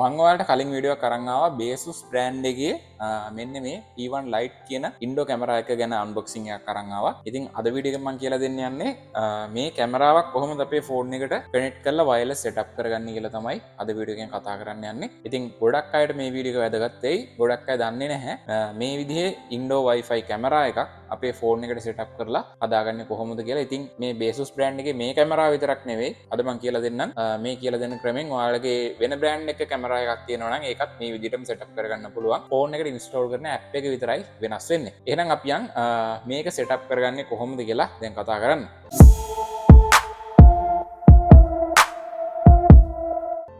මං ඔයාලට කලින් වීඩියෝ එකක් අරන් ආවා Baseus brand එකේ මෙන්න මේ P1 Lite කියන ඉන්ඩෝ කැමරා එක ගැන අන්බොක්සිං එකක් අරන් ආවා. ඉතින් අද වීඩියෝ එකෙන් මං කියලා දෙන්න යන්නේ මේ කැමරාවක් කොහොමද අපේ ෆෝන් එකට කනෙක්ට් කරලා වයර්ලස් සෙටප් කරගන්නේ කියලා තමයි අද වීඩියෝ එකෙන් කතා කරන්න යන්නේ. ඉතින් ගොඩක් අයට මේ වීඩියෝ එක වැදගත් වෙයි. ගොඩක් අය දන්නේ නැහැ මේ විදිහේ ඉන්ඩෝ Wi-Fi camera එකක් අපේ ෆෝන් එකට සෙටප් කරලා හදාගන්නේ කොහොමද කියලා. ඉතින් මේ Baseus brand එකේ මේ කැමරාව විතරක් නෙවෙයි, අද මං කියලා දෙන්නම්. මේ කියලා දෙන ක්‍රමෙන් ඔයාලගේ වෙන බ්‍රෑන්ඩ් එක කැමරා එකක් තියෙනවා නම් ඒකත් මේ විදිහටම සෙටප් කරගන්න පුළුවන්. ෆෝන් එකට ඉන්ස්ටෝල් කරන ඇප් එක විතරයි වෙනස් වෙන්නේ. එහෙනම් අපි යන් මේක සෙටප් කරගන්නේ කොහොමද කියලා දැන් කතා කරන්න.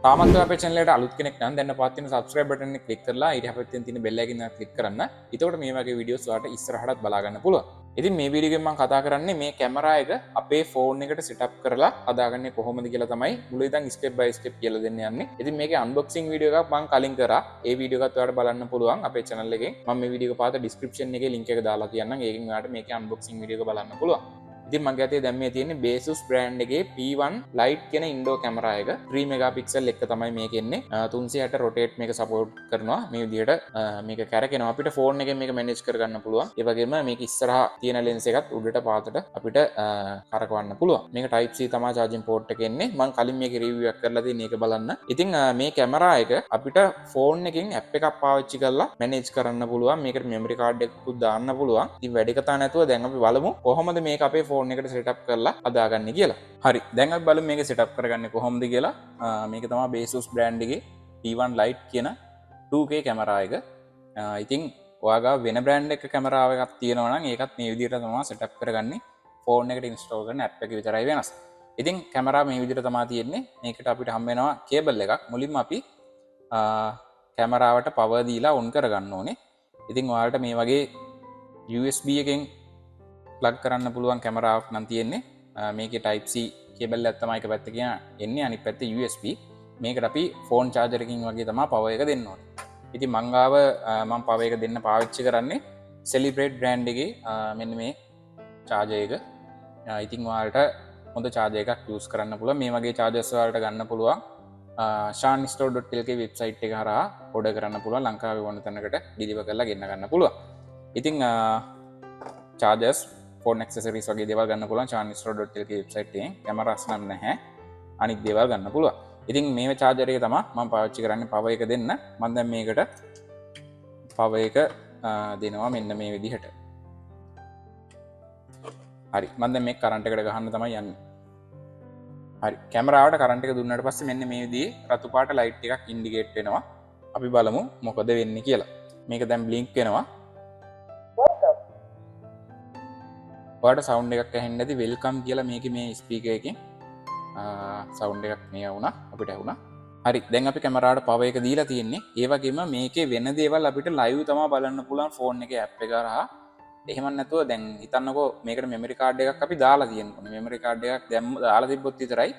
තාමත් ඔයා අපේ channel එකට අලුත් කෙනෙක් නම් දැන් පහත තියෙන subscribe button එක ක්ලික් කරලා ඊට පැත්තෙන් තියෙන bell icon එක ක්ලික් කරන්න. එතකොට මේ වගේ වීඩියෝස් ඔයාලට ඉස්සරහටත් බලා ගන්න පුළුවන්. ඉතින් මේ වීඩියෝ එකෙන් මම කතා කරන්නේ මේ කැමරා එක අපේ ෆෝන් එකට සෙටප් කරලා හදාගන්නේ කොහොමද කියලා තමයි මුල ඉඳන් ස්ටෙප් බයි ස්ටෙප් කියලා දෙන්න යන්නේ. ඉතින් මේකේ අන්බොක්සිං වීඩියෝ එකක් මම කලින් කරා. ඒ වීඩියෝ එකත් ඔයාලට බලන්න පුළුවන් අපේ channel එකෙන්. මම මේ වීඩියෝ එක පහත ඩිස්ක්‍රිප්ෂන් එකේ ලින්ක් එක දාලා තියන්නම්. ඒකෙන් ඔයාලට මේකේ අන්බොක්සිං වීඩියෝ එක බලන්න පුළුවන්. ඉතින් මගේ අතේ දැන් මේ තියෙන්නේ Baseus brand එකේ P1 Lite කියන ඉන්ඩෝ කැමරා එක. 3 මෙගාපික්සල් එක තමයි මේක එන්නේ. 360 රොටේට් මේක සපෝට් කරනවා. මේ විදිහට මේක කැරකෙනවා. අපිට ෆෝන් එකෙන් මේක මැනේජ් කරගන්න පුළුවන්. ඒ වගේම මේක ඉස්සරහා තියෙන ලෙන්ස් එකත් උඩට පහතට අපිට කරකවන්න පුළුවන්. මේක Type C තමයි චාර්ජින් පෝට් එක එන්නේ. මං කලින් මේකේ රිවිව් එකක් කරලා තියෙන එක බලන්න. ඉතින් මේ කැමරා එක අපිට ෆෝන් එකෙන් ඇප් එකක් පාවිච්චි කරලා මැනේජ් කරන්න පුළුවන්. මේකට මෙමරි කාඩ් එකකුත් දාන්න පුළුවන්. ඉතින් වැඩි කතා නැතුව දැන් අපි බලමු කොහොමද මේක අපේ ෆෝන් එකට සෙටප් කරලා හදාගන්නේ කියලා. හරි, දැන් අපි බලමු මේක සෙටප් කරගන්නේ කොහොමද කියලා. මේක තමයි Baseus brand එකේ P1 Lite කියන 2K camera එක. ඉතින් ඔයා ගාව වෙන බ්‍රෑන්ඩ් එක කැමරාව එකක් තියෙනවා නම් ඒකත් මේ විදිහට තමයි සෙටප් කරගන්නේ. ෆෝන් එකට ඉන්ස්ටෝල් කරන ඇප් එක විතරයි වෙනස්. ඉතින් කැමරා මේ විදිහට තමයි තියෙන්නේ. මේකට අපිට හම්බ වෙනවා කේබල් එකක්. මුලින්ම අපි කැමරාවට පවර් දීලා ඔන් කරගන්න ඕනේ. ඉතින් ඔයාලට මේ වගේ USB එකෙන් ප්ලග් කරන්න පුළුවන් කැමරාවක් නම් තියෙන්නේ. මේකේ Type C cable එකක් තමයි එක පැත්තකින් එන්නේ, අනිත් පැත්තේ USB. මේකට අපි ෆෝන් චාර්ජර් එකකින් වගේ තමයි පවර් එක දෙන්න ඕනේ. ඉතින් මං ගාව මං පවර් එක දෙන්න පාවිච්චි කරන්නේ Celebrate brand එකේ මෙන්න මේ චාර්ජර් එක. ඉතින් ඔයාලට හොඳ චාර්ජර් එකක් යූස් කරන්න පුළුවන්. මේ වගේ චාර්ජර්ස් ඔයාලට ගන්න පුළුවන්. shanstore.lk website එක හරහා ඕඩර් කරන්න පුළුවන්. ලංකාවේ ඕන තැනකට ඩිලිවර් කරලා ගෙන්න ගන්න පුළුවන්. ඉතින් චාර්ජර්ස්, ෆෝන් ඇක්සසරීස් වගේ දේවල් ගන්න පුළුවන් shanstore.lk website එකෙන්. කැමරාස් නම් නැහැ. අනිත් දේවල් ගන්න පුළුවන්. ඉතින් මේ චාර්ජර් එක තමයි මම පාවිච්චි කරන්නේ පවර් එක දෙන්න. මම දැන් මේකට පවර් එක දෙනවා මෙන්න මේ විදිහට. හරි, මම දැන් මේ කරන්ට් එකට ගහන්න තමයි යන්නේ. හරි, කැමරාවට කරන්ට් එක දුන්නාට පස්සේ මෙන්න මේ විදිහේ රතු පාට ලයිට් එකක් ඉන්ඩිකේට් වෙනවා. අපි බලමු මොකද වෙන්නේ කියලා. මේක දැන් බ්ලින්ක් වෙනවා. ඔයාලට සවුන්ඩ් එකක් ඇහෙන්නේ නැති welcome කියලා මේකේ මේ ස්පීකර් එකෙන් සවුන්ඩ් එකක් මේ වුණා, අපිට ඇහුණා. හරි, දැන් අපි කැමරාවට පවර් එක දීලා තියෙන්නේ. ඒ වගේම මේකේ වෙන දේවල් අපිට ලයිව් තමයි බලන්න පුළුවන් ෆෝන් එකේ ඇප් එක හරහා. එහෙම නැතුව දැන් හිතන්නකෝ මේකට මෙමරි කාඩ් එකක් අපි දාලා තියෙන්න ඕනේ. මෙමරි කාඩ් එකක් දැම්ම දාලා තිබ්බොත් විතරයි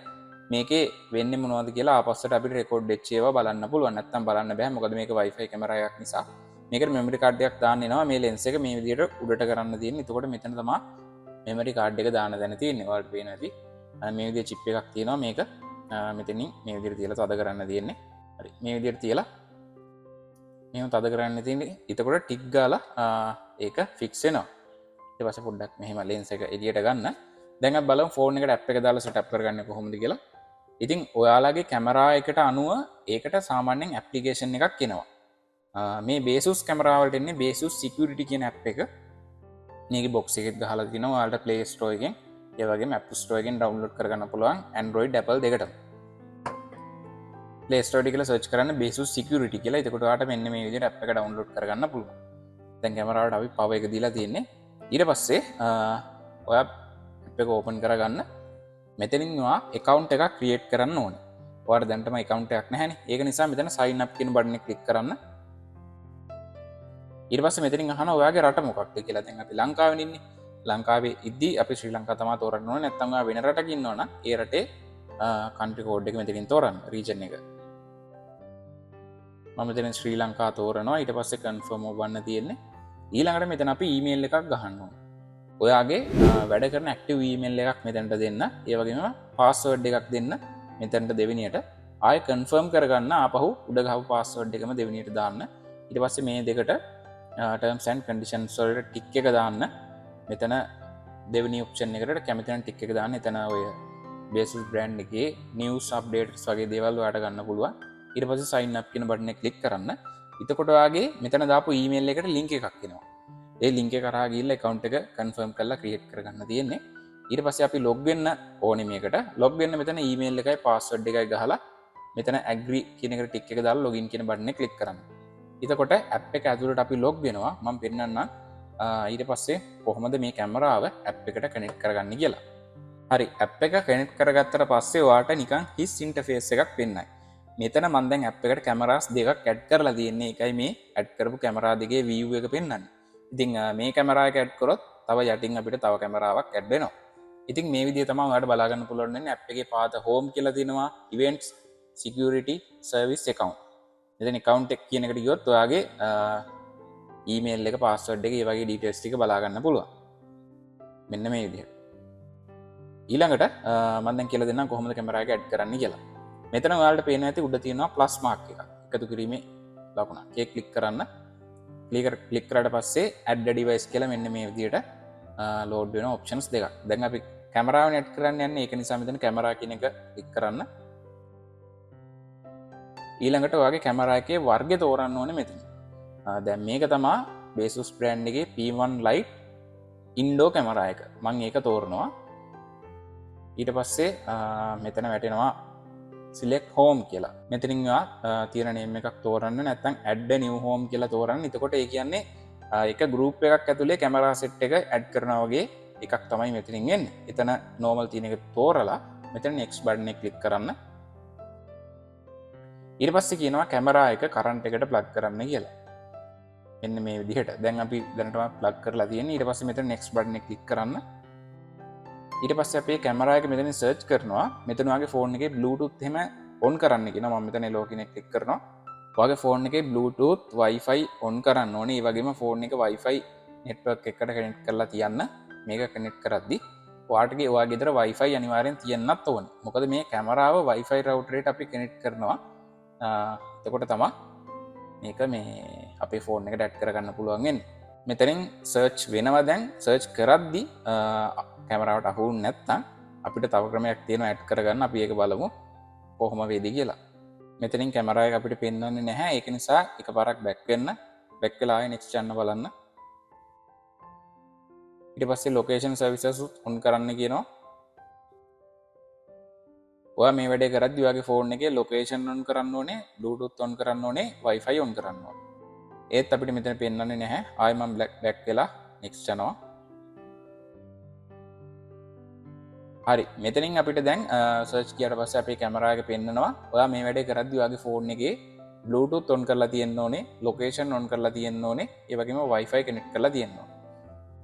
මේකේ වෙන්නේ මොනවද කියලා ආපස්සට අපිට රෙකෝඩ් වෙච්ච ඒවා බලන්න පුළුවන්. නැත්තම් බලන්න බෑ. මොකද මේක Wi-Fi camera එකක් නිසා. මේකට මෙමරි කාඩ් එකක් දාන්න එනවා. මේ ලෙන්ස් එක මේ විදිහට උඩට කරන්න තියෙන්නේ. එතකොට මෙතන තමයි මෙමරි කාඩ් එක දාන තැන තියෙන්නේ. ඔයාලට පේනවා ඇති. මේ විදිහේ චිප් එකක් තියෙනවා. මේක මෙතනින් මේ විදිහට තියලා තද කරන්න තියෙන්නේ. හරි, මේ විදිහට තියලා මෙහෙම තද කරන්න තියෙන්නේ. එතකොට ටික් ගාලා ඒක ෆික්ස් වෙනවා. ඊට පස්සේ පොඩ්ඩක් මෙහෙම ලෙන්ස් එක එළියට ගන්න. දැන් අපි බලමු ෆෝන් එකට ඇප් එක දාලා සෙටප් කරගන්නේ කොහොමද කියලා. ඉතින් ඔයාලගේ කැමරා එකට අනුව ඒකට සාමාන්‍යයෙන් ඇප්ලිකේෂන් එකක් එනවා. මේ Baseus camera වලට එන්නේ Baseus Security කියන ඇප් එක. මේකේ බොක්ස් එකෙත් ගහලා තිනවා. ඔයාලට Play Store එකෙන් ඒ වගේම App Store එකෙන් ඩවුන්ලෝඩ් කරගන්න පුළුවන් Android, Apple දෙකටම. Play Store කියලා සර්ච් කරන්න Baseus Security කියලා. එතකොට ඔයාලට මෙන්න මේ විදිහට ඇප් එක ඩවුන්ලෝඩ් කරගන්න පුළුවන්. දැන් කැමරාවට අපි පවර් එක දීලා තියෙන්නේ. ඊට පස්සේ ඔයා ඇප් එක ඕපන් කරගන්න. මෙතනින් ඔයා ඇකවුන්ට් එකක් ක්‍රියේට් කරන්න ඕනේ. ඔයාට දැනටම ඇකවුන්ට් එකක් නැහැනේ. ඒක නිසා මෙතන sign up කියන බටන් එක ක්ලික් කරන්න. ඊට පස්සේ මෙතනින් අහනවා ඔයාගේ රට මොකක්ද කියලා. දැන් අපි ලංකාවේ ඉන්නේ. ලංකාවේ ඉද්දි අපි ශ්‍රී ලංකා තමයි තෝරන්න ඕනේ. නැත්නම් ඔයා වෙන රටක ඉන්නවා නම් ඒ රටේ කන්ට්‍රි කෝඩ් එක මෙතනින් තෝරන්න, රීජන් එක. මම මෙතන ශ්‍රී ලංකා තෝරනවා. ඊට පස්සේ කන්ෆර්ම් ඔබන්න තියෙන්නේ. ඊළඟට මෙතන අපි ඊමේල් එකක් ගහන්න ඕනේ. ඔයාගේ වැඩ කරන ඇක්ටිව් ඊමේල් එකක් මෙතනට දෙන්න. ඒ වගේම පාස්වර්ඩ් එකක් දෙන්න මෙතනට දෙවෙනියට. ආයෙ කන්ෆර්ම් කරගන්න ආපහු උඩ ගහපු පාස්වර්ඩ් එකම දෙවෙනියට දාන්න. ඊට පස්සේ මේ දෙකට terms and conditions වලට ටික් එක දාන්න. මෙතන දෙවෙනි ඔප්ෂන් එකට කැමති නම් ටික් එක දාන්න. එතන ඔය Baseus brand එකේ news updates වගේ දේවල් ඔයාලට ගන්න පුළුවන්. ඊට පස්සේ sign up කියන බටන් එක ක්ලික් කරන්න. එතකොට ඔයාගේ මෙතන දාපු ඊමේල් එකට ලින්ක් එකක් එනවා. ඒ ලින්ක් එක කරා ගිහිල්ලා account එක කන්ෆර්ම් කරලා ක්‍රියේට් කරගන්න තියෙන්නේ. ඊට පස්සේ අපි ලොග් වෙන්න ඕනේ මේකට. ලොග් වෙන්න මෙතන ඊමේල් එකයි පාස්වර්ඩ් එකයි ගහලා මෙතන ඇග්‍රි කියන එකට ටික් එක දාලා ලොගින් කියන බටන් එක ක්ලික් කරන්න. එතකොට ඇප් එක ඇතුළට අපි ලොග් වෙනවා. මම පෙන්නන්නම් ඊට පස්සේ කොහොමද මේ කැමරාව ඇප් එකට කනෙක්ට් කරගන්නේ කියලා. හරි, ඇප් එක කනෙක්ට් කරගත්තට පස්සේ ඔයාට නිකන් හිස් ඉන්ටර්ෆේස් එකක් පෙන්නයි. මෙතන මම දැන් ඇප් එකට කැමරාස් දෙකක් ඇඩ් කරලා තියෙන්නේ. ඒකයි මේ ඇඩ් කරපු කැමරා දෙකේ view එක පෙන්නන්නේ. ඉතින් මේ කැමරා එක ඇඩ් කරොත් තව යටින් අපිට තව කැමරාවක් ඇඩ් වෙනවා. ඉතින් මේ විදිය තමයි ඔයාලට බලා ගන්න පුළුවන් වෙන්නේ. ඇප් එකේ පාත හෝම් කියලා තියෙනවා, ඉවෙන්ට්ස්, සිකියුරිටි, සර්විස්, ඇකවුන්ට්. මෙතන ඇකවුන්ට් එක කියන එකට ගියොත් ඔයාගේ ඊමේල් එක, පාස්වර්ඩ් එක, ඒ වගේ ඩීටේල්ස් ටික බලා ගන්න පුළුවන්. මෙන්න මේ විදිහට. ඊළඟට මම දැන් කියලා දෙන්නම් කොහොමද කැමරා එක ඇඩ් කරන්න කියලා. මෙතන ඔයාලට පේන ඇති උඩ තියෙනවා ප්ලස් මාක් එකක්. එකතු කිරීමේ ලකුණක්. ඒක ක්ලික් කරන්න. ක්ලික් කරාට පස්සේ ඇඩ් a device කියලා මෙන්න මේ විදිහට ලෝඩ් වෙන ඔප්ෂන්ස් දෙකක්. දැන් අපි කැමරාව ඇඩ් කරන්න යන්නේ. ඒක නිසා මෙතන කැමරා කියන එක ක්ලික් කරන්න. ඊළඟට ඔයාගේ කැමරා එකේ වර්ගය තෝරන්න ඕනේ මෙතන. දැන් මේක තමා Baseus brand එකේ P1 Lite indoor camera එක. මං ඒක තෝරනවා. ඊට පස්සේ මෙතන වැටෙනවා select home කියලා. මෙතනින් ඔයා තියෙන name එකක් තෝරන්න, නැත්නම් add a new home කියලා තෝරන්න. එතකොට ඒ කියන්නේ එක group එකක් ඇතුලේ කැමරා සෙට් එක ඇඩ් කරනවා වගේ එකක් තමයි මෙතනින් එන්නේ. එතන normal තියෙන එක තෝරලා මෙතන next button එක ක්ලික් කරන්න. ඊට පස්සේ කියනවා කැමරා එක කරන්ට් එකට ප්ලග් කරන්න කියලා. මෙන්න මේ විදිහට. දැන් අපි දැනටම ප්ලග් කරලා තියෙන්නේ. ඊට පස්සේ මෙතන next button එක ක්ලික් කරන්න. ඊට පස්සේ අපේ කැමරා එක මෙතනින් සර්ච් කරනවා. මෙතන ඔයාගේ ෆෝන් එකේ Bluetooth එහෙම ඔන් කරන්න කියනවා. මම මෙතන hello කියන එක ක්ලික් කරනවා. ඔයාගේ ෆෝන් එකේ Bluetooth, Wi-Fi on කරන්න ඕනේ. ඒ වගේම ෆෝන් එක Wi-Fi network එකට කනෙක්ට් කරලා තියන්න. මේක කනෙක්ට් කරද්දි ඔයාගේ ගෙදර Wi-Fi අනිවාර්යෙන් තියෙන්නත් ඕනේ. මොකද මේ කැමරාව Wi-Fi router එකට අපි කනෙක්ට් කරනවා. එතකොට තමා මේක මේ අපේ ෆෝන් එකට ඇඩ් කරගන්න පුළුවන් වෙන්නේ. මෙතනින් සර්ච් වෙනවා. දැන් සර්ච් කරද්දි කැමරාවට අහු වුනේ නැත්නම් අපිට තව ක්‍රමයක් තියෙනවා ඇඩ් කරගන්න. අපි ඒක බලමු කොහොම වේද කියලා. මෙතනින් කැමරා එක අපිට පෙන්වන්නේ නැහැ. ඒක නිසා එකපාරක් බැක් වෙන්න. බැක් වෙලා ආයෙ නෙක්ස්ට් යන්න බලන්න. ඊට පස්සේ ලොකේෂන් සර්විසස් ඔන් කරන්න කියනවා. ඔයා මේ වැඩේ කරද්දි ඔයාගේ ෆෝන් එකේ ලොකේෂන් ඔන් කරන්න ඕනේ, Bluetooth on කරන්න ඕනේ, Wi-Fi on කරන්න ඕනේ. ඒත් අපිට මෙතන පෙන්වන්නේ නැහැ. ආයෙ මම බැක් වෙලා නෙක්ස්ට් යනවා. හරි, මෙතනින් අපිට දැන් සර්ච් ගියාට පස්සේ අපේ කැමරා එක පෙන්නනවා. ඔයා මේ වැඩේ කරද්දි ඔයාගේ ෆෝන් එකේ Bluetooth on කරලා තියෙන්න ඕනේ, ලොකේෂන් ඔන් කරලා තියෙන්න ඕනේ, ඒ වගේම Wi-Fi connect කරලා තියෙන්න ඕනේ.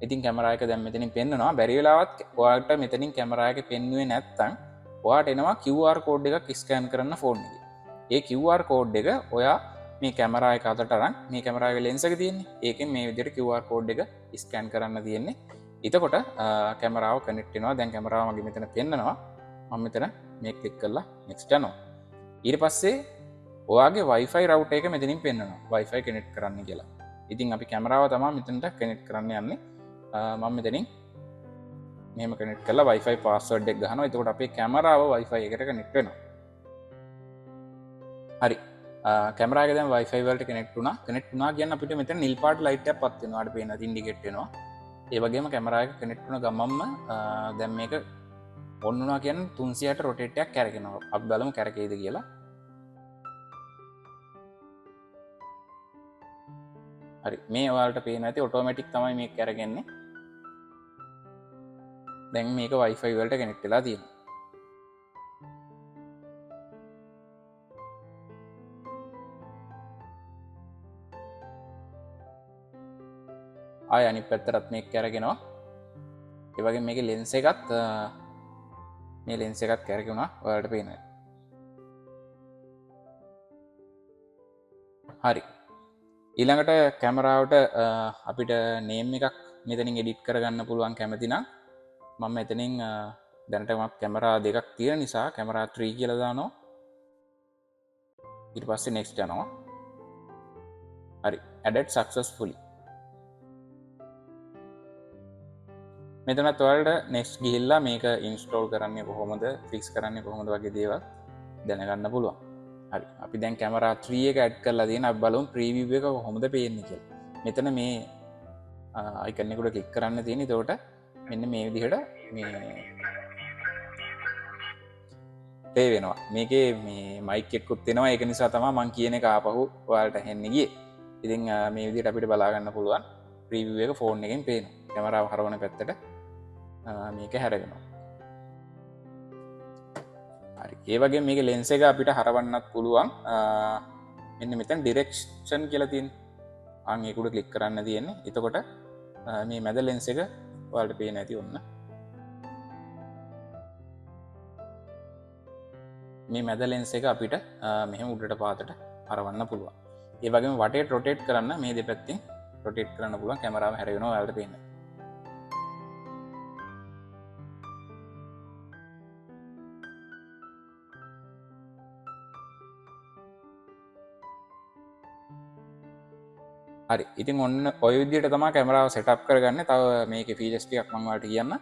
ඉතින් කැමරා එක දැන් මෙතනින් පෙන්නනවා. බැරි වෙලාවත් ඔයාලට මෙතනින් කැමරා එක පෙන්නුවේ නැත්නම් ඔයාට එනවා QR code එකක් ස්කෑන් කරන්න ෆෝන් එකේ. ඒ QR code එක ඔයා මේ කැමරා එක අතට අරන්, මේ කැමරා එකේ ලෙන්ස් එක තියෙන්නේ. ඒකෙන් මේ විදිහට QR code එක ස්කෑන් කරන්න තියෙන්නේ. එතකොට කැමරාව කනෙක්ට් වෙනවා. දැන් කැමරාව මගේ මෙතන පෙන්නනවා. මම මෙතන මේ ක්ලික් කරලා නෙක්ස්ට් යනවා. ඊට පස්සේ ඔයාගේ Wi-Fi router එක මෙතනින් පෙන්නනවා. Wi-Fi connect කරන්න කියලා. ඉතින් අපි කැමරාව තමයි මෙතනට කනෙක්ට් කරන්න යන්නේ. මම මෙතනින් මෙහෙම කනෙක්ට් කරලා Wi-Fi password එක ගහනවා. එතකොට අපේ කැමරාව Wi-Fi එකට කනෙක්ට් වෙනවා. හරි. කැමරා එක දැන් Wi-Fi වලට කනෙක්ට් වුණා. කනෙක්ට් වුණා කියන්නේ අපිට මෙතන නිල් පාට ලයිට් එකක් පත් වෙනවා. ඔයාලට පේනවා ඉන්ඩිකේට් වෙනවා. ඒ වගේම කැමරා එක කනෙක්ට් වුණ ගමන්ම දැන් මේක ඔන් වුණා කියන්නේ 360 රොටේට් එකක් කැරකෙනවා. අපි බලමු කැරකෙයිද කියලා. හරි, මේ ඔයාලට පේනවා ඇති ඔටෝමැටික් තමයි මේක කැරකෙන්නේ. දැන් මේක Wi-Fi වලට කනෙක්ට් වෙලා තියෙනවා. ආය අනිත් පැත්තටත් මේක කැරකෙනවා. ඒ වගේම මේකේ ලෙන්ස් එකත්, මේ ලෙන්ස් එකත් කැරකුණා ඔයාලට පේනවා. හරි, ඊළඟට කැමරාවට අපිට නේම් එකක් මෙතනින් එඩිට් කරගන්න පුළුවන් කැමති නම් මම මෙතනින් දැනටම කැමරා දෙකක් තියෙන නිසා කැමරා 3 කියලා දානවා. ඊට පස්සේ next යනවා. හරි, added successfully. මෙතනත් ඔයාලට next ගිහිල්ලා මේක install කරන්නේ කොහොමද, fix කරන්නේ කොහොමද වගේ දේවල් දැනගන්න පුළුවන්. හරි, අපි දැන් කැමරා 3 එක ඇඩ් කරලා තියෙන. අපි බලමු ප්‍රීවිව් එක කොහොමද පේන්නේ කියලා. මෙතන මේ අයිකන් එක උඩ ක්ලික් කරන්න තියෙන. එතකොට මෙන්න මේ විදිහට මේ ප්ලේ වෙනවා. මේකේ මේ මයික් එකකුත් එනවා. ඒක නිසා තමයි මං කියන එක ආපහු ඔයාලට ඇහෙන්නේ ගියේ. ඉතින් මේ විදිහට අපිට බලා ගන්න පුළුවන් ප්‍රීවිව් එක ෆෝන් එකෙන් පේනවා. කැමරාව හරවන පැත්තට මේක හැරෙනවා. හරි, ඒ වගේම මේකේ ලෙන්ස් එක අපිට හරවන්නත් පුළුවන්. මෙන්න මෙතන ඩිරෙක්ෂන් කියලා තියෙන. ආන් ඒක උඩ ක්ලික් කරන්න තියෙන්නේ. එතකොට මේ මැද ලෙන්ස් එක ඔයාලට පේන ඇති ඔන්න. මේ මැද ලෙන්ස් එක අපිට මෙහෙම උඩට පාතට හරවන්න පුළුවන්. ඒ වගේම වටේට රොටේට් කරන්න මේ දෙපැත්තෙන් රොටේට් කරන්න පුළුවන්. කැමරාව හැරෙනවා ඔයාලට පේන්න. හරි, ඉතින් ඔන්න ඔය විදිහට තමයි කැමරාව සෙටප් කරගන්නේ. තව මේකේ ෆීචර්ස් ටිකක් මම ඔයාලට කියන්න.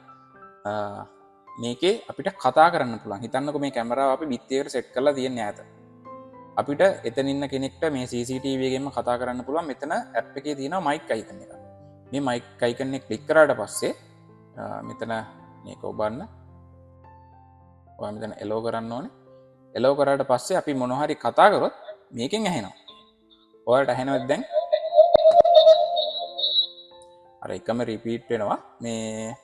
මේකේ අපිට කතා කරන්න පුළුවන්. හිතන්නකෝ මේ කැමරාව අපි බිත්තියකට සෙට් කරලා තියෙන ඈත. අපිට එතන ඉන්න කෙනෙක්ට මේ CCTV එකෙන්ම කතා කරන්න පුළුවන්. මෙතන ඇප් එකේ තියෙනවා මයික් අයිකන් එකක්. මේ මයික් අයිකන් එක ක්ලික් කරාට පස්සේ මෙතන මේක ඔබන්න. ඔයා මෙතන එලෝ කරන්න ඕනේ. එලෝ කරාට පස්සේ අපි මොන හරි කතා කරොත් මේකෙන් ඇහෙනවා. ඔයාලට ඇහෙනවද දැන්? අර එකම රිපීට් වෙනවා. මේ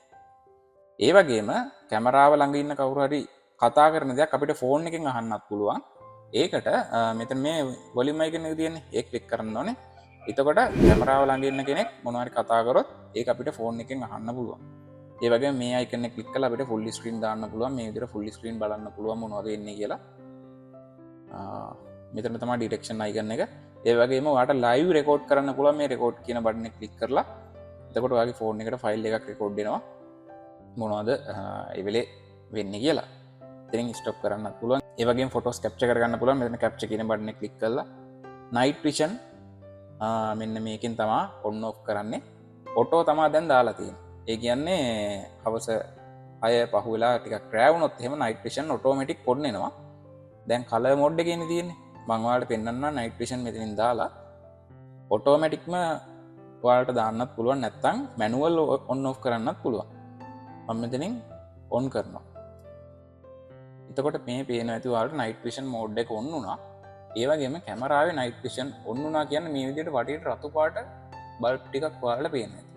ඒ වගේම කැමරාව ළඟ ඉන්න කවුරු හරි කතා කරන දෙයක් අපිට ෆෝන් එකෙන් අහන්නත් පුළුවන්. ඒකට මෙතන මේ වොලියුම් අයිකන් එක තියෙන්නේ. ඒක ක්ලික් කරන්න ඕනේ. එතකොට කැමරාව ළඟ ඉන්න කෙනෙක් මොනවා හරි කතා කරොත් ඒක අපිට ෆෝන් එකෙන් අහන්න පුළුවන්. ඒ වගේම මේ අයිකන් එක ක්ලික් කරලා අපිට ෆුල් ස්ක්‍රීන් දාන්න පුළුවන්. මේ විදිහට ෆුල් ස්ක්‍රීන් බලන්න පුළුවන් මොනවද එන්නේ කියලා. මෙතන තමයි ඩිටෙක්ෂන් අයිකන් එක. ඒ වගේම ඔයාට ලයිව් රෙකෝඩ් කරන්න පුළුවන් මේ රෙකෝඩ් කියන බටන් එක ක්ලික් කරලා. එතකොට ඔයාගේ ෆෝන් එකට ෆයිල් එකක් රෙකෝඩ් වෙනවා මොනවද ඒ වෙලේ වෙන්නේ කියලා. ඉතින් ස්ටොප් කරන්නත් පුළුවන්. ඒ වගේම ෆොටෝස් කැප්චර් කරගන්න පුළුවන්. මෙතන කැප්චර් කියන බටන් එක ක්ලික් කරලා නයිට් විෂන් මෙන්න මේකෙන් තමා ඔන් ඔෆ් කරන්නේ. ඔටෝ තමා දැන් දාලා තියෙන්නේ. ඒ කියන්නේ හවස 6 පහු වෙලා ටිකක් රෑ වුණොත් එහෙම නයිට් විෂන් ඔටෝමැටික් ඔන් වෙනවා. දැන් කලර් මෝඩ් එකේ ඉන්නේ තියෙන්නේ. මං ඔයාලට පෙන්නන්නම් නයිට් විෂන් මෙතනින් දාලා ඔටෝමැටික්ම ඔයාලට දාන්නත් පුළුවන්, නැත්නම් මැනුවල් ඔන් ඔෆ් කරන්නත් පුළුවන්. මම මෙතනින් ඔන් කරනවා. එතකොට මේ පේන ඇති ඔයාලට නයිට් විෂන් මෝඩ් එක ඔන් වුණා. ඒ වගේම කැමරාවේ නයිට් විෂන් ඔන් වුණා කියන්නේ මේ විදිහට වටේට රතු පාට බල්බ් ටිකක් ඔයාලට පේනවා ඇති.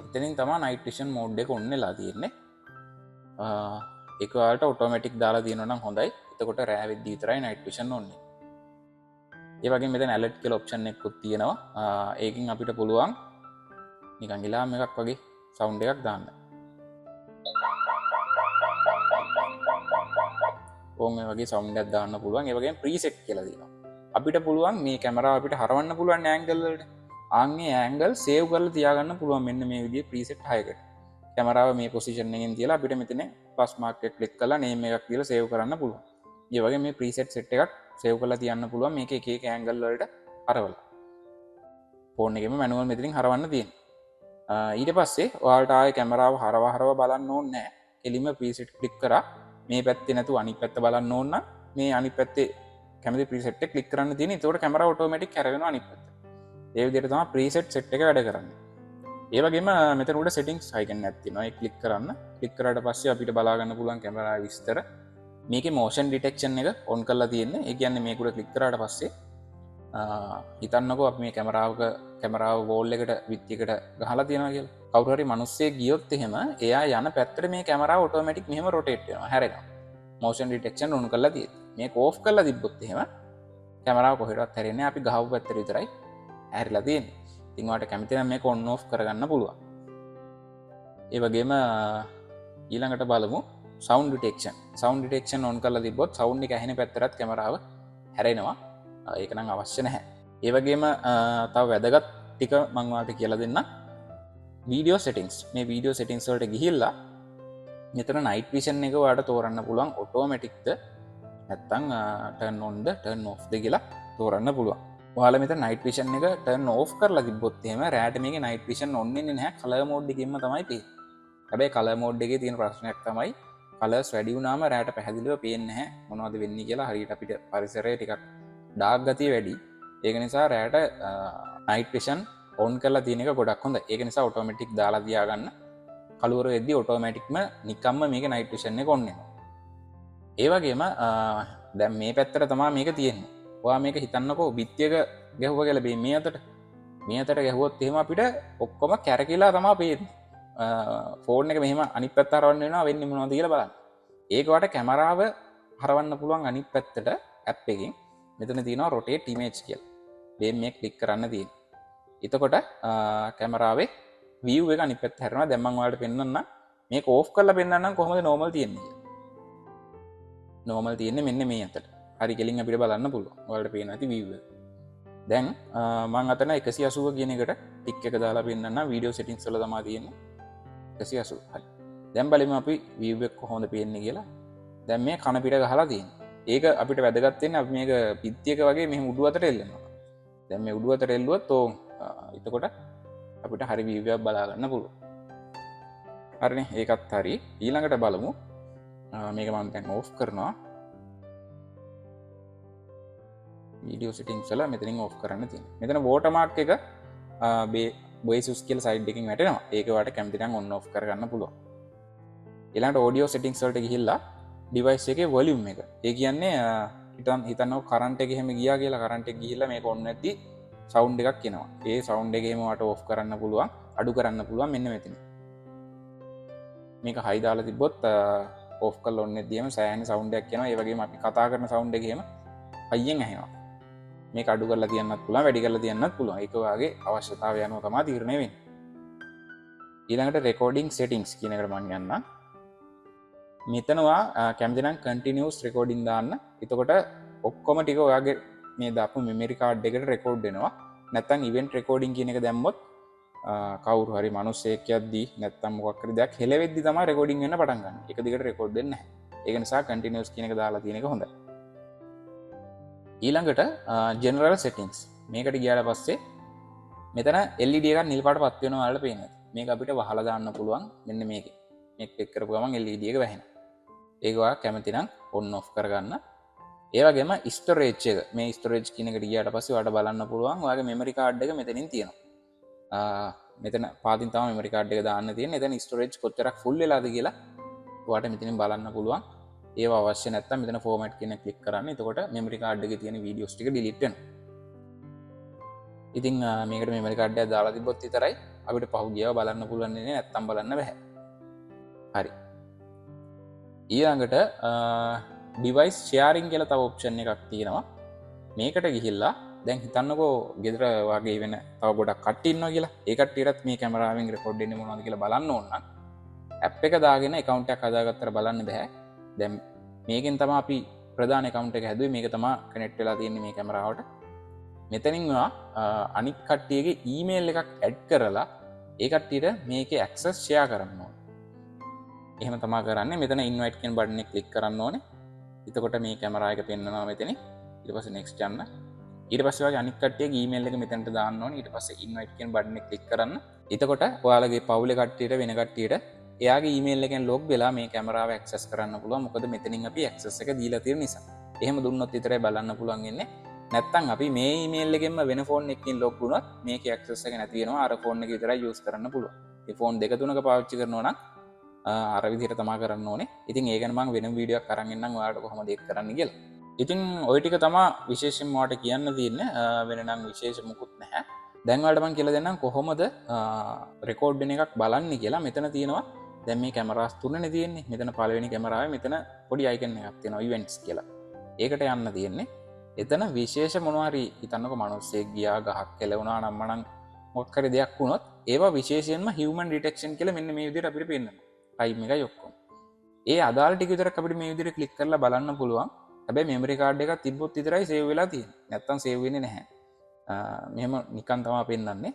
එතනින් තමයි නයිට් විෂන් මෝඩ් එක ඔන් වෙලා තියෙන්නේ. ඒක ඔයාලට ඔටෝමැටික් දාලා තියෙනවා නම් හොඳයි. එතකොට රෑ වෙද්දි විතරයි නයිට් විෂන් ඔන් වෙන්නේ. ඒ වගේම මෙතන ඇලර්ට් කියලා ඔප්ෂන් එකකුත් තියෙනවා. ඒකෙන් අපිට පුළුවන් නිකන් ඉලාම් එකක් වගේ සවුන්ඩ් එකක් දාන්න. ඕන් මේ වගේ සවුන්ඩ් එකක් දාන්න පුළුවන්. ඒ වගේම ප්‍රීසෙට් කියලා තියෙනවා. අපිට පුළුවන් මේ කැමරාව අපිට හරවන්න පුළුවන් ඇන්ගල් වලට. ආන් මේ ඇන්ගල් සේව් කරලා තියාගන්න පුළුවන් මෙන්න මේ විදිහේ ප්‍රීසෙට් 6කට. කැමරාව මේ පොසිෂන් එකෙන් තියලා අපිට මෙතන ප්ලස් මාක් එක ක්ලික් කරලා නේම් එකක් දීලා සේව් කරන්න පුළුවන්. ඒ වගේ මේ ප්‍රීසෙට් සෙට් එකක් සේව් කරලා තියන්න පුළුවන් මේක එක එක ඇන්ගල් වලට හරවලා. ෆෝන් එකේම මැනුවල් මෙතනින් හරවන්න තියෙනවා. ඊට පස්සේ ඔයාලට ආයේ කැමරාව හරව හරව බලන්න ඕනේ නෑ. කෙලින්ම ප්‍රීසෙට් ක්ලික් කරා මේ පැත්තේ නැතුව අනිත් පැත්ත බලන්න ඕන නම් මේ අනිත් පැත්තේ කැමති ප්‍රීසෙට් එක ක්ලික් කරන්න තියෙන්නේ. එතකොට කැමරාව ඔටෝමැටික් හැරවෙනවා අනිත් පැත්තට. ඒ විදිහට තමයි ප්‍රීසෙට් සෙට් එක වැඩ කරන්නේ. ඒ වගේම මෙතන උඩ සෙටින්ග්ස් අයිකන් එකක් තියෙනවා. ඒක ක්ලික් කරන්න. ක්ලික් කරාට පස්සේ අපිට බලා ගන්න පුළුවන් කැමරාවේ විස්තර. මේකේ මෝෂන් ඩිටෙක්ෂන් එක ඔන් කරලා තියෙන්නේ. ඒ කියන්නේ මේක උඩ ක්ලික් කරාට පස්සේ හිතන්නකෝ අපි මේ කැමරාව වෝල් එකට විත්තියකට ගහලා තියෙනවා කියලා. කවුරු හරි මිනිස්සෙක් ගියොත් එහෙම එයා යන පැත්තට මේ කැමරාව ඔටෝමැටික් මෙහෙම රොටේට් වෙනවා, හැරෙනවා. මෝෂන් ඩිටෙක්ෂන් ඔන් කරලා තියෙන්නේ. මේක ඕෆ් කරලා තිබ්බොත් එහෙම කැමරාව කොහෙටවත් හැරෙන්නේ නැහැ. අපි ගහපු පැත්තට විතරයි හැරිලා තියෙන්නේ. ඉතින් ඔයාලට කැමති නම් මේක ඔන් ඕෆ් කරගන්න පුළුවන්. ඒ වගේම ඊළඟට බලමු sound detection. Sound detection on කරලා තිබ්බොත් සවුන්ඩ් එක ඇහෙන පැත්තටත් කැමරාව හැරෙනවා. ඒක නම් අවශ්‍ය නැහැ. ඒ වගේම තව වැදගත් ටික මං ඔයාලට කියලා දෙන්නම්. Video settings. මේ වීඩියෝ සෙටින්ග්ස් වලට ගිහිල්ලා මෙතන නයිට් විෂන් එක ඔයාලට තෝරන්න පුළුවන් ඔටෝමැටික්ද නැත්තම් ටර්න් ඔන් ද ටර්න් ඔෆ් ද කියලා තෝරන්න පුළුවන්. ඔයාලා මෙතන නයිට් විෂන් එක ටර්න් ඔෆ් කරලා තිබ්බොත් එහෙම රෑට මේකේ නයිට් විෂන් ඔන් වෙන්නේ නැහැ, කලර් මෝඩ් එකකින්ම තමයි පේන්නේ. හැබැයි කලර් මෝඩ් එකේ තියෙන ප්‍රශ්නයක් තමයි කලර්ස් වැඩි වුණාම රෑට පැහැදිලිව පේන්නේ නැහැ මොනවද වෙන්නේ කියලා. හරියට අපිට පරිසරය ටිකක් ඩාර්ක් ගතිය වැඩි. ඒක නිසා රෑට නයිට් විෂන් ඔන් කරලා තියෙන එක ගොඩක් හොඳයි. ඒක නිසා ඔටෝමැටික් දාලා තියාගන්න. කළුවර වෙද්දි ඔටෝමැටික්ම නිකම්ම මේක නයිට් විෂන් එක ඔන් වෙනවා. ඒ වගේම දැන් මේ පැත්තට තමයි මේක තියෙන්නේ. ඔයා මේක හිතන්නකෝ බිත්තියක ගැහුවා කියලා මේ අතට. මේ අතට ගැහුවොත් එහෙම අපිට ඔක්කොම කැරකිලා තමයි පේන්නේ. ෆෝන් එක මෙහෙම අනිත් පැත්ත හරවන්න වෙනවා, වෙන්නේ මොනවද කියලා බලන්න. ඒක වට කැමරාව හරවන්න පුළුවන් අනිත් පැත්තට ඇප් එකෙන්. මෙතන තියෙනවා රොටේට් ඉමේජ් කියලා. මේ මේ ක්ලික් කරන්න තියෙන්නේ. එතකොට කැමරාවේ විව් එක අනිත් පැත්ත හැරෙනවා. දැන් මම ඔයාලට පෙන්නන්නම් මේක ඕෆ් කරලා පෙන්නන්නම් කොහොමද නෝමල් තියෙන්නේ කියලා. නෝමල් තියෙන්නේ මෙන්න මේ අතට. හරි කෙලින් අපිට බලන්න පුළුවන්. ඔයාලට පේනවා ඇති විව් එක. දැන් මං අතන 180 කියන එකට ටික් එක දාලා පෙන්නන්නම්. වීඩියෝ සෙටින්ග්ස් වල තමයි තියෙන්නේ 180. හරි. දැන් බලමු අපි විව් එක කොහොමද පේන්නේ කියලා. දැන් මේ කන පිට ගහලා තියෙන්නේ. ඒක අපිට වැදගත් වෙන්නේ අපි මේක පිත්තියක වගේ මෙහෙම උඩු අතට එල්ලනවා. දැන් මේ උඩු අතට එල්ලුවොත් එතකොට අපිට හරි විව් එකක් බලා ගන්න පුළුවන්. හරිනේ, ඒකත් හරි. ඊළඟට බලමු. මේක මම දැන් ඕෆ් කරනවා. වීඩියෝ සෙටින්ග්ස් වල මෙතනින් ඕෆ් කරන්න තියෙනවා. මෙතන වෝටර්මාර්ක් එක බේසුස් කියලා සයිඩ් එකකින් වැටෙනවා. ඒක ඔයාලට කැමති නම් ඔන් ඔෆ් කරගන්න පුළුවන්. ඊළඟට ඔඩියෝ සෙටින්ග්ස් වලට ගිහිල්ලා ඩිවයිස් එකේ වොලියුම් එක. ඒ කියන්නේ හිතන්නකෝ කරන්ට් එක එහෙම ගියා කියලා. කරන්ට් එක ගිහිල්ලා මේක ඔන් නැද්දි සවුන්ඩ් එකක් එනවා. ඒ සවුන්ඩ් එක එහෙම ඔයාලට ඕෆ් කරන්න පුළුවන්, අඩු කරන්න පුළුවන් මෙන්න මෙතන. මේක හයි දාලා තිබ්බොත් ඕෆ් කරලා ඔන් නැද්දි එහෙම සෑහෙන සවුන්ඩ් එකක් එනවා. ඒ වගේම අපි කතා කරන සවුන්ඩ් එක එහෙම හයියෙන් ඇහෙනවා. මේක අඩු කරලා තියන්නත් පුළුවන්, වැඩි කරලා තියන්නත් පුළුවන්. ඒක ඔයාගේ අවශ්‍යතාවය අනුව තමයි තීරණය වෙන්නේ. ඊළඟට රෙකෝඩින් සෙටින්ග්ස් කියන එකට මං යන්නම්. මෙතන ඔයා කැමති නම් කන්ටිනියුස් රෙකෝඩින් දාන්න. එතකොට ඔක්කොම ටික ඔයාගේ මේ දාපු මෙමරි කාඩ් එකට රෙකෝඩ් වෙනවා. නැත්තම් ඉවෙන්ට් රෙකෝඩින් කියන එක දැම්මොත් කවුරු හරි මිනිස්සෙක් යද්දී නැත්තම් මොකක් හරි දෙයක් හෙලවෙද්දි තමයි රෙකෝඩින් වෙන්න පටන් ගන්න. එක දිගට රෙකෝඩ් වෙන්නේ නැහැ. ඒක නිසා කන්ටිනියුස් කියන එක දාලා තියෙන එක හොඳයි. ඊළඟට ජෙනරල් සෙටින්ග්ස් මේකට ගියාට පස්සේ මෙතන LED එකක් නිල් පාට පත් වෙනවා ඔයාලට පේනවා. මේක අපිට වහලා දාන්න පුළුවන් මෙන්න මේකේ. මේක ක්ලික් කරපු ගමන් LED එක වැහෙනවා. ඒක ඔයා කැමති නම් ඔන් ඔෆ් කරගන්න. ඒ වගේම ස්ටෝරේජ් එක, මේ ස්ටෝරේජ් කියන එකට ගියාට පස්සේ ඔයාලට බලන්න පුළුවන් ඔයාගේ මෙමරි කාඩ් එක මෙතනින් තියෙනවා. මෙතන පාතින් තමයි මෙමරි කාඩ් එක දාන්න තියෙන්නේ. එතන ස්ටෝරේජ් කොච්චරක් ෆුල් වෙලාද කියලා ඔයාලට මෙතනින් බලන්න පුළුවන්. ඒවා අවශ්‍ය නැත්නම් මෙතන ෆෝමැට් කියන එක ක්ලික් කරන්න. එතකොට මෙමරි කාඩ් එකේ තියෙන වීඩියෝස් ටික ඩිලීට් වෙනවා. ඉතින් මේකට මෙමරි කාඩ් එකක් දාලා තිබ්බොත් විතරයි අපිට පහුගියව බලන්න පුළුවන් වෙන්නේ, නැත්නම් බලන්න බැහැ. හරි. ඊළඟට ඩිවයිස් ෂෙයාරින් කියලා තව ඔප්ෂන් එකක් තියෙනවා. මේකට ගිහිල්ලා දැන් හිතන්නකෝ ගෙදර වගේ වෙන තව ගොඩක් කට්ටිය ඉන්නවා කියලා. ඒ කට්ටියටත් මේ කැමරාවෙන් රෙකෝඩ් වෙන්නේ මොනවද කියලා බලන්න ඕන නම් ඇප් එක දාගෙන ඇකවුන්ට් එකක් හදාගත්තට බලන්න බෑ. දැන් මේකෙන් තමයි අපි ප්‍රධාන ඇකවුන්ට් එක හැදුවේ. මේක තමයි කනෙක්ට් වෙලා තියෙන්නේ මේ කැමරාවට. මෙතනින් ඔයා අනික් කට්ටියගේ ඊමේල් එකක් ඇඩ් කරලා ඒ කට්ටියට මේකේ ඇක්සස් ෂෙයා කරන්න ඕනේ. එහෙම තමා කරන්නේ. මෙතන ඉන්වයිට් කියන බටන් එක ක්ලික් කරන්න ඕනේ. එතකොට මේ කැමරා එක පෙන්නනවා මෙතනින්. ඊට පස්සේ නෙක්ස්ට් යන්න. ඊට පස්සේ ඔයාගේ අනික් කට්ටියගේ ඊමේල් එක මෙතනට දාන්න ඕනේ. ඊට පස්සේ ඉන්වයිට් කියන බටන් එක ක්ලික් කරන්න. එතකොට ඔයාලගේ පවුලේ කට්ටියට වෙන කට්ටියට එයාගේ ඊමේල් එකෙන් ලොග් වෙලා මේ කැමරාව ඇක්සස් කරන්න පුළුවන්. මොකද මෙතනින් අපි ඇක්සස් එක දීලා තියෙන නිසා. එහෙම දුන්නොත් විතරයි බලන්න පුළුවන් වෙන්නේ. නැත්තම් අපි මේ ඊමේල් එකෙන්ම වෙන ෆෝන් එකකින් ලොග් වුණොත් මේකේ ඇක්සස් එක නැති වෙනවා. අර ෆෝන් එක විතරයි යූස් කරන්න පුළුවන්. ඒ ෆෝන් දෙක තුනක පාවිච්චි කරනවා නම් අර විදිහට තමා කරන්න ඕනේ. ඉතින් ඒ ගැන මං වෙනම වීඩියෝ එකක් අරන් එන්නම් ඔයාලට කොහොමද ඒක කරන්න කියලා. ඉතින් ඔය ටික තමා විශේෂයෙන්ම ඔයාලට කියන්න තියෙන්නේ. වෙන නම් විශේෂ මුකුත් නැහැ. දැන් ඔයාලට මං කියලා දෙන්නම් කොහොමද රෙකෝඩ් වෙන එකක් බලන්නේ කියලා. මෙතන තියෙනවා දැන් මේ කැමරාස් තුනනේ තියෙන්නේ. මෙතන පළවෙනි කැමරාවේ මෙතන පොඩි අයිකන් එකක් තියෙනවා ඉවෙන්ට්ස් කියලා. ඒකට යන්න තියෙන්නේ. එතන විශේෂ මොනවා හරි හිතන්නකෝ මිනිස්සෙක් ගියා, ගහක් කෙලවුණා නම් මනම් මොකක් හරි දෙයක් වුණොත් ඒවා විශේෂයෙන්ම හියුමන් ඩිටෙක්ෂන් කියලා මෙන්න මේ විදිහට අපිට පෙන්නනවා. ටයිම් එකයි ඔක්කොම. ඒ අදාළ ටික විතරක් අපිට මේ විදිහට ක්ලික් කරලා බලන්න පුළුවන්. හැබැයි මෙමරි කාඩ් එකක් තිබ්බොත් විතරයි සේව් වෙලා තියෙන්නේ. නැත්තම් සේව් වෙන්නේ නැහැ. මෙහෙම නිකන් තමයි පෙන්නන්නේ.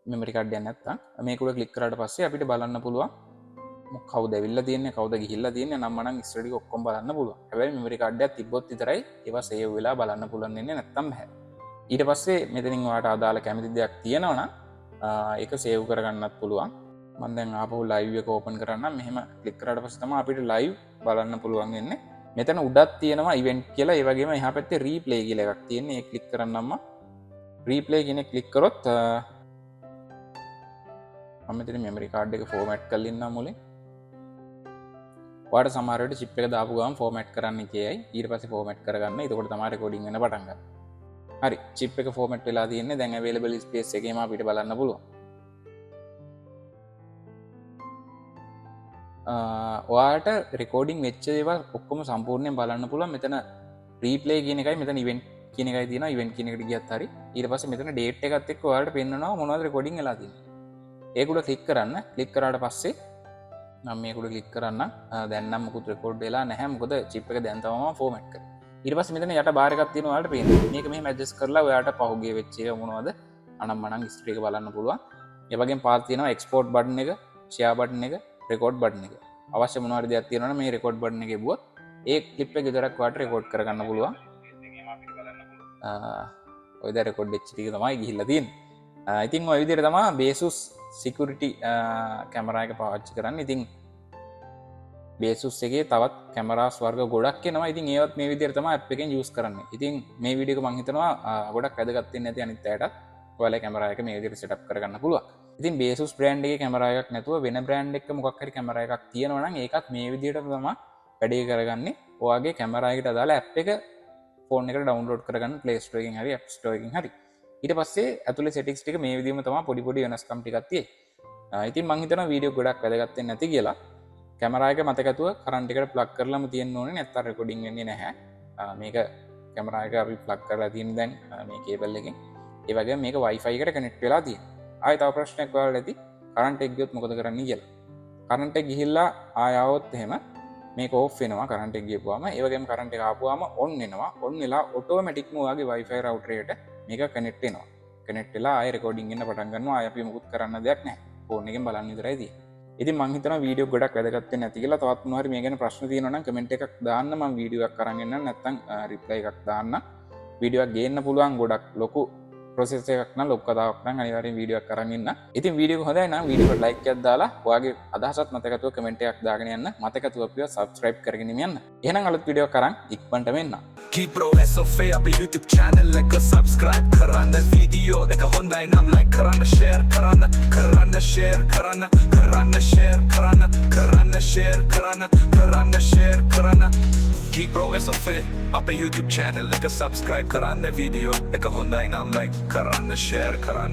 මෙමරි කාඩ් එකක් නැත්තම් මේක උඩ ක්ලික් කරාට පස්සේ අපිට බලන්න පුළුවන් කවුද ඇවිල්ලා තියෙන්නේ, කවුද ගිහිල්ලා තියෙන්නේ නම් මනම් හිස්ටරි ටික ඔක්කොම බලන්න පුළුවන්. හැබැයි මෙමරි කාඩ් එකක් තිබ්බොත් විතරයි ඒවා සේව් වෙලා බලන්න පුළුවන් වෙන්නේ, නැත්තම් බෑ. ඊට පස්සේ මෙතනින් ඔයාට අදාළ කැමති දෙයක් තියෙනවා නම් ඒක සේව් කරගන්නත් පුළුවන්. මම දැන් ආපහු ලයිව් එක ඕපන් කරන්නම්. මෙහෙම ක්ලික් කරාට පස්සේ තමයි අපිට ලයිව් බලන්න පුළුවන් වෙන්නේ. මෙතන උඩක් තියෙනවා ඉවෙන්ට් කියලා, ඒ වගේම එහා පැත්තේ රීප්ලේ කියලා එකක් තියෙන්නේ. ඒක ක්ලික් කරන්නම්ම රීප්ලේ කියන එක ක්ලික් කරොත් මම මෙතන මෙමරි කාඩ් එක ෆෝමැට් කරලා ඉන්නම් මුලින්. ඔයාලට සමහර වෙලට චිප් එක දාපු ගමන් ෆෝමැට් කරන්න කියයි. ඊට පස්සේ ෆෝමැට් කරගන්න. එතකොට තමයි රෙකෝඩින් වෙන්න පටන් ගන්නේ. හරි, චිප් එක ෆෝමැට් වෙලා තියෙන්නේ. දැන් අවైలබල් ස්පේස් එකේම අපිට බලන්න පුළුවන්. ඔයාලට රෙකෝඩින් වෙච්ච දේවල් ඔක්කොම සම්පූර්ණයෙන් බලන්න පුළුවන්. මෙතන රීප්ලේ කියන එකයි මෙතන ඉවෙන්ට් කියන එකයි තියෙනවා. ඉවෙන්ට් කියන එකට ගියත් හරි. ඊට පස්සේ මෙතන ඩේට් එකත් එක්ක ඔයාලට පෙන්නනවා මොනවද රෙකෝඩින් වෙලා තියෙන්නේ. ඒක උඩ ක්ලික් කරන්න. ක්ලික් කරාට පස්සේ මම මේක උඩ ක්ලික් කරන්න. දැන් නම් මොකුත් රෙකෝඩ් වෙලා නැහැ. මොකද චිප් එක දැන් තමයි මම ෆෝමැට් කරේ. ඊට පස්සේ මෙතන යට බාර් එකක් තියෙනවා ඔයාලට පේනවා. මේක මෙහෙම ඇඩ්ජස්ට් කරලා ඔයාලට පහුගිය වෙච්ච ඒවා මොනවද අනම්මනම් හිස්ටරි එක බලන්න පුළුවන්. ඒ වගේම පාත් තියෙනවා එක්ස්පෝර්ට් බටන් එක, ෂෙයා බටන් එක, රෙකෝඩ් බටන් එක. අවශ්‍ය මොනවා හරි දෙයක් තියෙනවා නම් මේ රෙකෝඩ් බටන් එක එබුවොත් ඒ ක්ලිප් එක විතරක් ඔයාලට රෙකෝඩ් කරගන්න පුළුවන්. ඔය දැන් රෙකෝඩ් වෙච්ච ටික තමයි ගිහිල්ලා තියෙන්නේ. ඉතින් ඔය විදිහට තමයි බේසුස් සිකියුරිටි කැමරා එක පාවිච්චි කරන්නේ. ඉතින් බේසුස් එකේ තවත් කැමරාස් වර්ග ගොඩක් එනවා. ඉතින් ඒවත් මේ විදිහට තමයි ඇප් එකෙන් යූස් කරන්නේ. ඉතින් මේ වීඩියෝ එක මං හිතනවා ගොඩක් වැදගත් වෙන්නේ නැති අනිත් අයටත් ඔයාලා කැමරා එක මේ විදිහට සෙටප් කරගන්න පුළුවන්. ඉතින් බේසුස් බ්‍රෑන්ඩ් එකේ කැමරා එකක් නැතුව වෙන බ්‍රෑන්ඩ් එකක මොකක් හරි කැමරා එකක් තියෙනවා නම් ඒකත් මේ විදිහට තමයි වැඩේ කරගන්නේ. ඔයාගේ කැමරා එකට අදාළ ඇප් එක ෆෝන් එකට ඩවුන්ලෝඩ් කරගන්න Play Store එකෙන් හරි App Store එකෙන් හරි. ඊට පස්සේ ඇතුලේ සෙටින්ග්ස් ටික මේ විදිහම තමයි පොඩි පොඩි වෙනස්කම් ටිකක් තියෙන්නේ. ඉතින් මං හිතනවා වීඩියෝ ගොඩක් වැදගත් වෙන්නේ නැති කියලා. කැමරා එක මතක ඇතුව කරන්ට් එකට ප්ලග් කරලාම තියෙන්න ඕනේ, නැත්නම් රෙකෝඩින් වෙන්නේ නැහැ. මේක කැමරා එක අපි ප්ලග් කරලා තියෙන දැන් මේ කේබල් එකෙන්. ඒ වගේම මේක Wi-Fi එකට කනෙක්ට් වෙලා තියෙනවා. ආයෙ තව ප්‍රශ්නයක් ඔයාලට ඇති, කරන්ට් එක ගියොත් මොකද කරන්නේ කියලා. කරන්ට් එක ගිහිල්ලා ආයෙ ආවොත් එහෙම මේක ඕෆ් වෙනවා කරන්ට් එක ගියපුවාම. ඒ වගේම කරන්ට් එක ආපුවාම ඔන් වෙනවා. ඔන් වෙලා ඔටෝමැටික්ම ඔයාගේ Wi-Fi router එකට මේක කනෙක්ට් වෙනවා. කනෙක්ට් වෙලා ආයෙ රෙකෝඩින් එන්න පටන් ගන්නවා. ආයෙ අපි මොකුත් කරන්න දෙයක් නැහැ. ෆෝන් එකෙන් බලන්න විතරයි තියෙන්නේ. ඉතින් මං හිතනවා වීඩියෝ ගොඩක් වැදගත් වෙන්නේ නැති කියලා. තවත් මොනවා හරි මේ ගැන ප්‍රශ්න තියෙනවා නම් කමෙන්ට් එකක් දාන්න, මං වීඩියෝ එකක් අරන් එන්නම්, නැත්නම් රිප්ලයි එකක් දාන්න. වීඩියෝ එකක් ගේන්න පුළුවන්. ගොඩක් ලොකු ප්‍රොසෙස් එකක් නම්, ලොකු කතාවක් නම් අනිවාර්යෙන් වීඩියෝ එකක් අරන් එන්න. ඉතින් වීඩියෝ එක හොඳයි නම් වීඩියෝ එකට ලයික් එකක් දාලා ඔයාගේ අදහසත් මතක ඇතුව කමෙන්ට් එකක් දාගෙන යන්න. මතක ඇතුව අපිව සබ්ස්ක්‍රයිබ් කරගෙන යන්න. එහෙනම් අලුත් වීඩියෝ එකක් අරන් ඉක්මනටම එන්න. Keep SOF අපේ YouTube channel එක subscribe කරන්න. වීඩියෝ එක හොඳයි නම් like කරන්න, share කරන්න, කරන්න, share කරන්න, කරන්න, share කරන්න, කරන්න, share කරන්න, කරන්න, share කරන්න. Keep SOF අපේ YouTube channel එක subscribe කරන්න. වීඩියෝ එක හොඳයි නම් like කරන්න, share කරන්න.